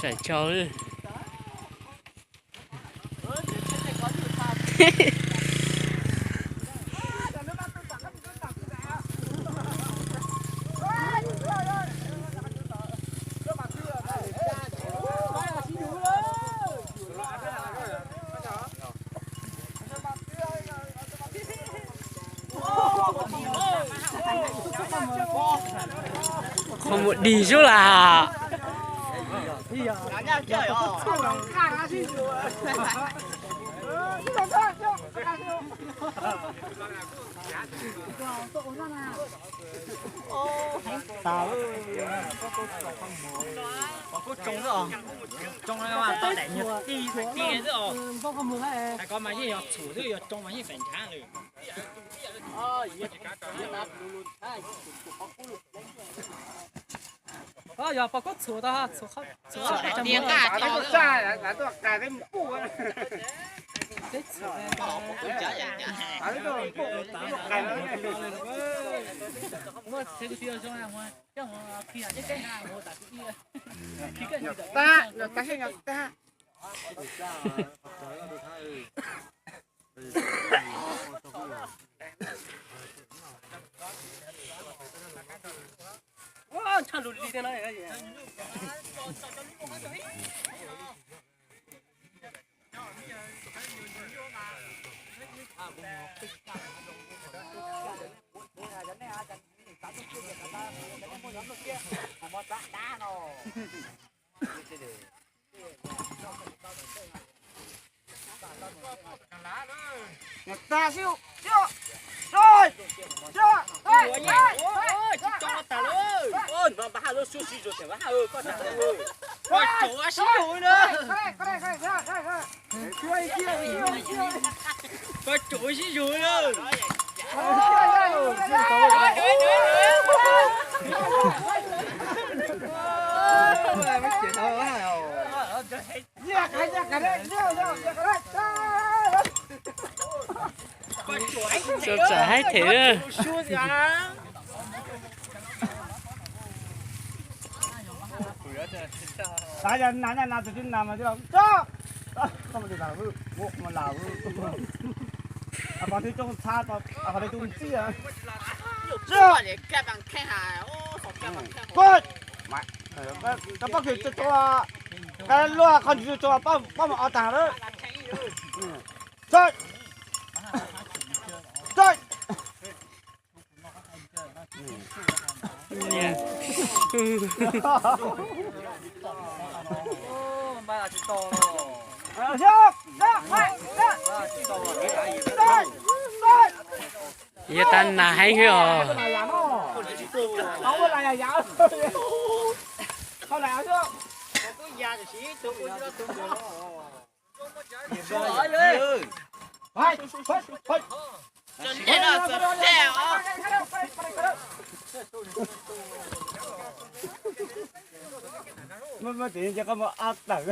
Saim tsau. Qhov muaj dig xwb las. Pov kuj tsoo xwb os. Tsoo toj daim nyuag ti ti xwb os. Hais ko mas yeej yog txhuam xwb, yog tsoo mas yeej feem ntshav lawm. Koj yog pov kuj txhuam tau, txhuam qhov txhuam. Koj tsuav sib zug na. Txav txav haib them. Tab yog nas nyaj nas tus tib nas mas tib los tso, koj mus lam vwj, mus lam vwj. Pov twb coob txhab, pov twb coob txiaj. Koj poj kws tso, luaj qhov ntsis tso, poj mus o tag lawm. Tso, tso. Yog tab nas heev xwb os. Muaj muaj tis nce koj muaj ob tawm.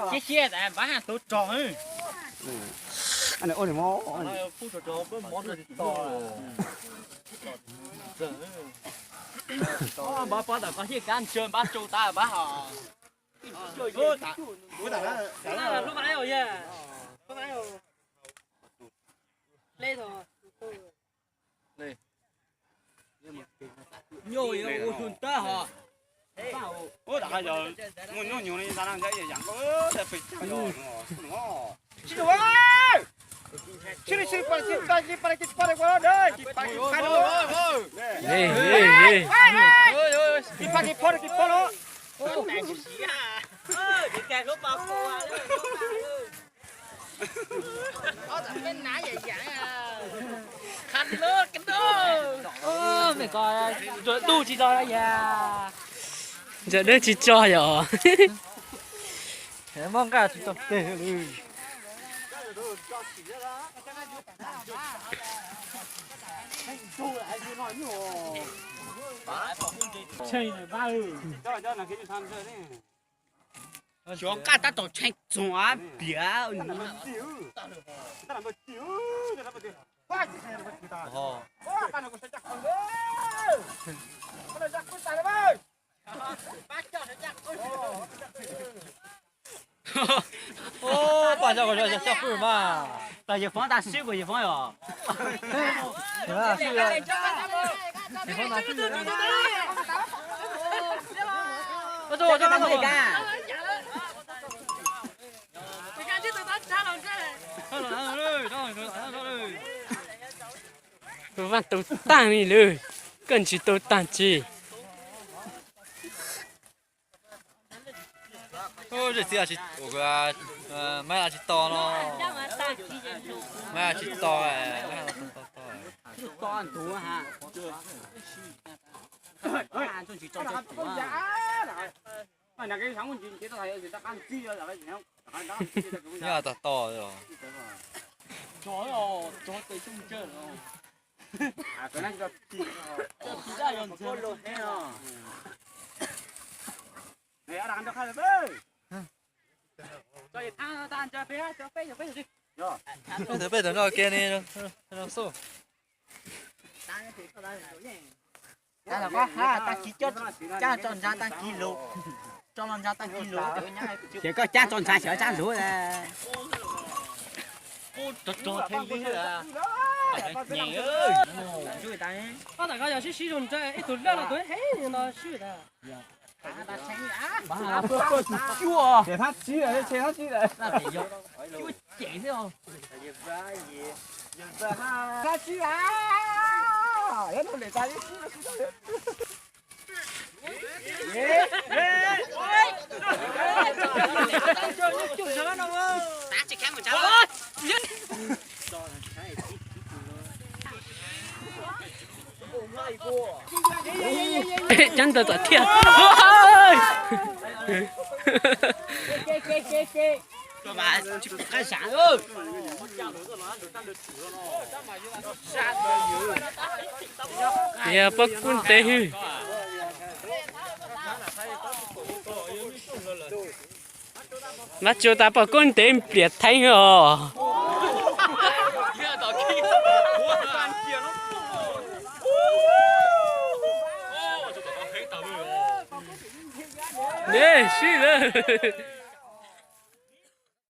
Siab siab tas npab haj tuv rog. Npab pov tawm koj hiaj kab ntsawg npab tsaug tas npab hos. Nyuj ua tus tab hos. Ua tas yog muaj nyuj nyuj li tas na, yam pes tsawg yog. Tsis ua, tsis li tsis pab tsis pab tsis pab tsis pab tsis pab tsis pab tsis pab tsis pab tsis pab tsis pab tsis pab tsis pab tsis pab. Ntsa dub tsis tso yog. Muab nqaj tsis tau teg li. Xyov nqaj tab tom tshee txoom av piam. Paj coj coj pwj mas. Los yawg Foob tag sib puas yawg Foob os? Vaj tau tag li lawm, koj tsis tau tag tsis. Zej txiv, maiv tsis to no, maiv tsis to, maiv to to. Nyob tag to os. Peb tawm no ke ne, no xwb. Tag kis cab tso ntsa tag kis luv, tso los ntsa tag kis luv. Ces koj cab tso ntsa xyov cab luv. Pab tam koj yog sib sib zoo ntsa ib tug laj los tus heev no sib tas. Ces thab tsib, ces thab tsib lawm. Thab tsib a, yog tus lem tas. Cab ntawd tom thiaj. Yog poj koob ntev hwj. Mas tsuas tas poj koob ntev pliam theeb os. Ne sib lawm.